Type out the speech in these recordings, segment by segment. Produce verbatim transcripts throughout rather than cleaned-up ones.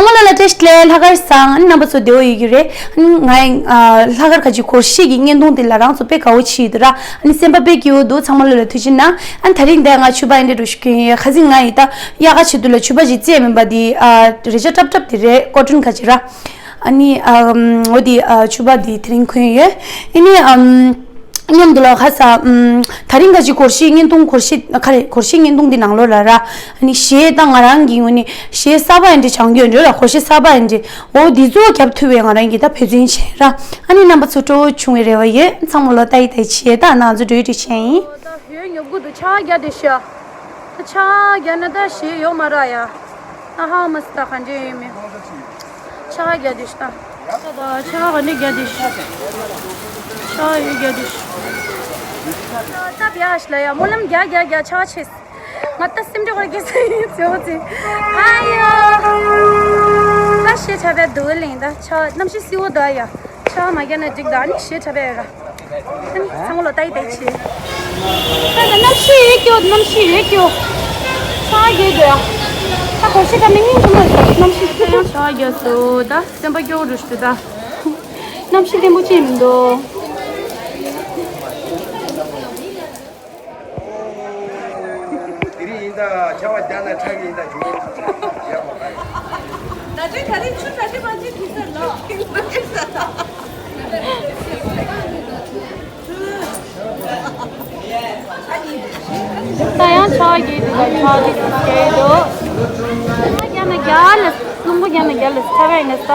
ཚང་མ་ལ་ལ་བཀྲ་ཤིས་བདེ་ལེགས། ལྷག་དཀར་བཟང་། ཨ་ནི་རྣམ་པ་ཚོ་བདེ་པོ་ཡོད་ཀྱི་རེད། ཨ་ནི་ང་ཡང་ཨ་ལྷག་དཀར་ཁ་ཆེ་སྒོར་གཞས་ཀྱི་བརྙན་ཐུང་དེ་ལ་རང་ཚོ་དཔེ་དགའ་པོ་བྱེད་ཀྱི་འདུག་ར། ཨ་ནི་སེམས་པ་དཔེ་སྐྱིད་པོ་འདུག་ཚང་མ་ལ་ལ་ཐུགས་རྗེ་གནང་། ཨ་ནི་དེ་རིང་འདི་ང་ཕྱུ་པ་ཨེ་འདྲ་འགྲོ་ཞུ་གི་ཡིན། ཁ་སང་ང་ཡི་ད་དབྱར་ཁ་ཆེད་དུ་ལ་ཕྱུ་པ་ཞིག་བཙལ་མིན་པ་འདི་ཨ་རེ་ཆ་ཀྲབ་ཀྲབ་དེ་རེད། ཀོ་ཊོན་ཁ་ཆེ་ར། ཨ་ནི་ཨ་འོ་དེ་ཨ་ཕྱུ་པ་འདི་དེ་རིང་གོན་ཡོད། ཨ་ནི་ཨམ། མཉམ་དུ་ལ་ཁ་ས། ཨམ། དེ་རིང་ཁ་ཆེ་སྒོར་གཞས་བརྙན་ཐུང་། སྒོར་གཞས་ཁ་རེ་སྒོར་གཞས་བརྙན་ཐུང་འདི་ནང་ལོགས་ལ་ར། ཨ་ནི་གཞས་ད་ང་རང་གི་ངོས་ནས་གཞས་གསར་པ་ཡིན་འདྲ་སྦྱང་རྒྱུ་ཡོད་འདྲ་ར། སྒོར་གཞས་གསར་པ་ཡིན་འདྲ། འོ་འདི་ཚོ་རྒྱབ་ཐུབ་པའི་ང་རང་གི་ད་འབད་བརྩོན་བྱས་ར། ཨ་ནི་རྣམ་པ་ཚོ་སྤྲོ་བོ་བྱུང་བའི་རེ་བ་ཡོད། ཚང་མ་ལོ་ལྟ་ཡི་ལྟ་ཡི་བྱས། ད་ང་ཚོ་འགྲོ་ཡི་འགྲོ་བྱས་ཡིན། ད་ཡོད་ཉོབ་གུ་འདུག་ཆར་རྒྱག་འདི་ཤ། ད་ཆར་རྒྱག་ན་ད་གཞས་ཡོད་མ་ར་ཡ། ད་ཧ་མ་སི་ད་ག་འདྲ་ཡོད་མེད། ཆར་རྒྱག་འདི་ཤ་ད། ཆར་ག་ནས་རྒྱག་འདི་ཤ། ཆར་ཡོད་རྒྱག་འདི་ཤ། ད་བྱས་ལ་ཡ་སྨོན་ལམ་རྒྱག་རྒྱག་རྒྱག་ཆར་ཆེ། ང་ད་སེམས་ཁྲལ་བར་སྐྱེས་ས་ཡིན་ཚེ་འོ་ཚེ། ཨ་ཡ། ད་གཞས་འཁྲབ་པའི་འདུག་ལེན། ད་ཆར་གནམ་གཤིས་བསིལ་པོ་འདུག་ཡ། ཆར་མ་རྒྱག་ན་འགྲིག་ད། ཨ་ནི་གཞས་འཁྲབ་པའི་ར། ཨ་ནི་ཚང་མ་ལོ་ལྟ་ཡི་ལྟ་ཡི་བྱས། ད་ད་གནམ་གཤིས་ཡོད་སྐྱོ། གནམ་གཤིས་ཡོད་སྐྱོ། ཆར་རྒྱག་འདུག་ཡ། ད་སྒོར་གཞས་ད་མི་སྙིང་རྗེ་མོ་རེད། གནམ་གཤིས་ད་ཡང་ཆར་རྒྱག་སོང་། ད་སེམས་པ་སྐྱོ་བོ་འགྲོ་ཞིག་འདུག་ད། གནམ་གཤིས་བརྟན་པོ་ཅིག་མི་འདུག་དེ་རིང་ཡིན་ད་ཆར་པ་རྒྱག་ན་ཁྲག་གི་ཡིན་ད་བྱུང་། ཡག་པ་ད་ལྟའི་ད་རིང་ཆུ་ད་ལྟའི་བང་ཆེན་ཐིག་ས་ལོ། ད་ཡང་ཆར་པ་རྒྱག་འདི་ད་ཆར་པ་རྒྱག་འདི་ད་ཆར་པ་རྒྱག་འདི་འདུག་ཆར་པ་རྒྱག་ན་རྒྱག་ལེ། རླུང་བུ་རྒྱག་ན་རྒྱག་ལེ། ཆར་པ་ཡིན་ན་ས།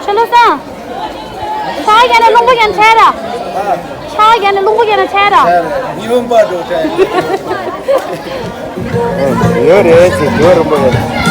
ཆུ་ལོ་སང་། ཆར་པ་རྒྱག་ན་རླུང་བུ་རྒྱག་ན་ཆར་ར། ཆར་པ་རྒྱག་ན་རླུང་བུ་རྒྱག་ན་ཆར་ར། ཉི་མ་འབར་འགྲོ་ཆར། ཡོད་རེད་ཅེས་ཡོད་རུང་པོ་ཡོད།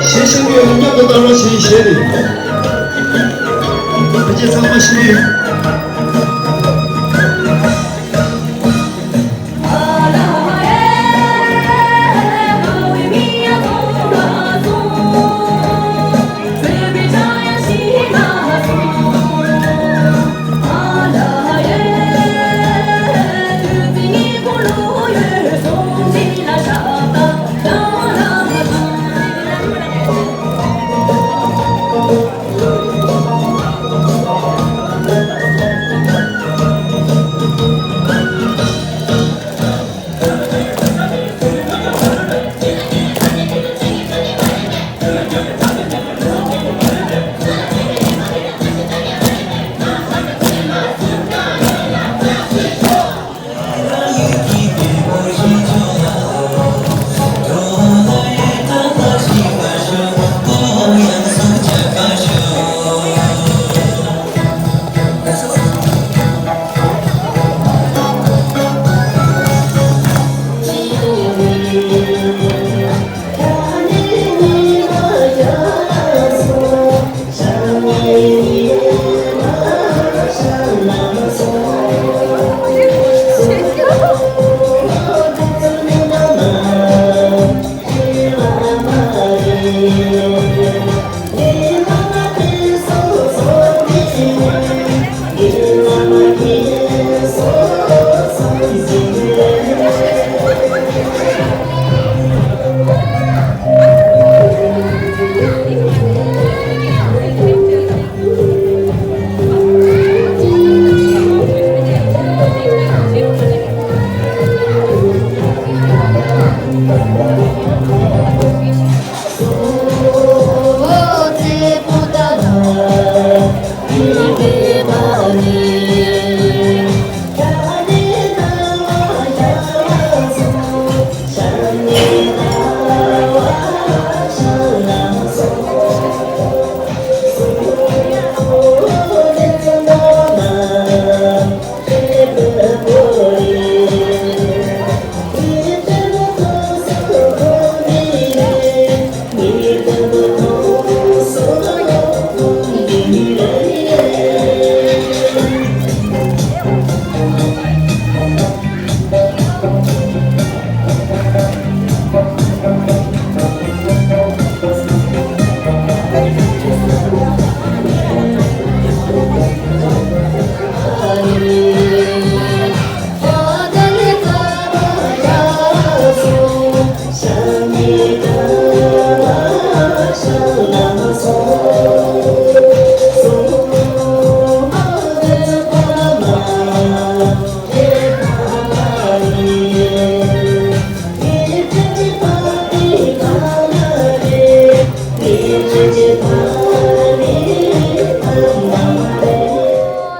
གཞས་ཤེས་ཀྱི་ཡོད་ན་མཉམ་དུ་བཏང་རོགས་ཞེས་གཞས་རེད། ཕལ་ཆེར་ཚང་མ་ཤེས་ཀྱི་ཡོད།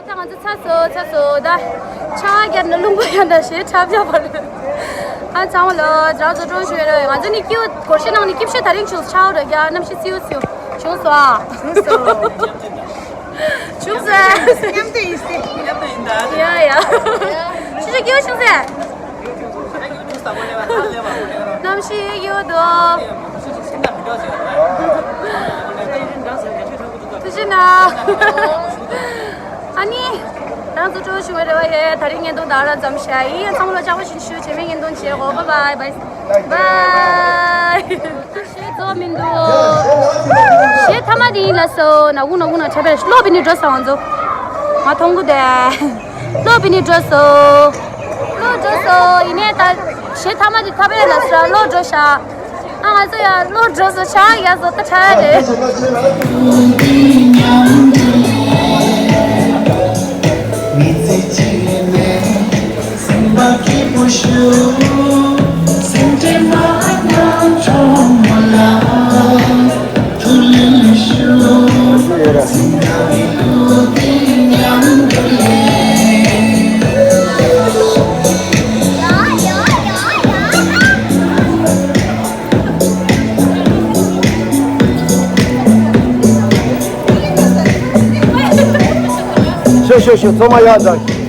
ད་ང་ཚོ་ཚར་སོང་། ཚར་སོང་། ད་ཆང་བརྒྱབ་ནས་རླུང་བུ་ཡང་ད་ཞེ་དྲག་བརྒྱབ་པ་རེད། ཨ་ཚང་མ་ལ་རང་ཚོ་སྤྲོ་ཞུ་རེད། ང་ཚོ་ནི་ཀིའུ་སྒོར་གཞས་ནང་ནས་ཀིབ་ཤོད་ད་རིང་བྱུང་། ཆར་ར་རྒྱག་གནམ་གཤིས་སིའུ་སིའུ་བྱུང་སོང་ཨ། བྱུང་སོང་། བྱུང་སོང་། མཉམ་དུ་ཡིན་སྲིད། ཡ་ཡ། ཆུ་ཆུ་ཀིའུ་བྱུང་སོང་། གནམ་གཤིས་ཡག་པོ་འདུག་ཐུགས་རྗེ་གནང་། ཨ་ནི། རང་ཚོ་སྤྲོ་བོ་བྱུང་བའི་རེ་བ་ཡོད། དེ་རིང་བརྙན་ཐུང་ད་རང་ཙམ་བྱ་ཡིན། ཚང་མ་ལ་ལྕགས་པོ་བྱིན་ཞུ། རྗེས་མའི་བརྙན་ཐུང་མཇལ་གོ། Bye bye bye bye། གཞས་རྫོགས་མི་འདུག་གཞས་ཐ་མ་དེ་ཡིན་ལ་སོ། ནག་ཁུང་ནག་ཁུང་ནང་ཁྲ་པེ་གློག་བི་ནི་འགྲོ་སོང་ང་ཚོ། ང་མཐོང་གི་དེ། གློག་བི་ནི་འགྲོ་སོང་། གློག་འགྲོ་སོང་། ཡིན་ནའི་ད་གཞས་ཐ་མ་དེ་ཐ་པེ་ལ་སོ་གློག་འགྲོ་ཤག་ཨ་ང་ཚོ་ཡང་བློ་གྲོས་སུ་ཆགས་ཡ་བཟོ་ལྟ་ཆགས་རེད། ཤོ་ཤོ་ཤོ། ཚང་མ་ཡར་འཛེགས།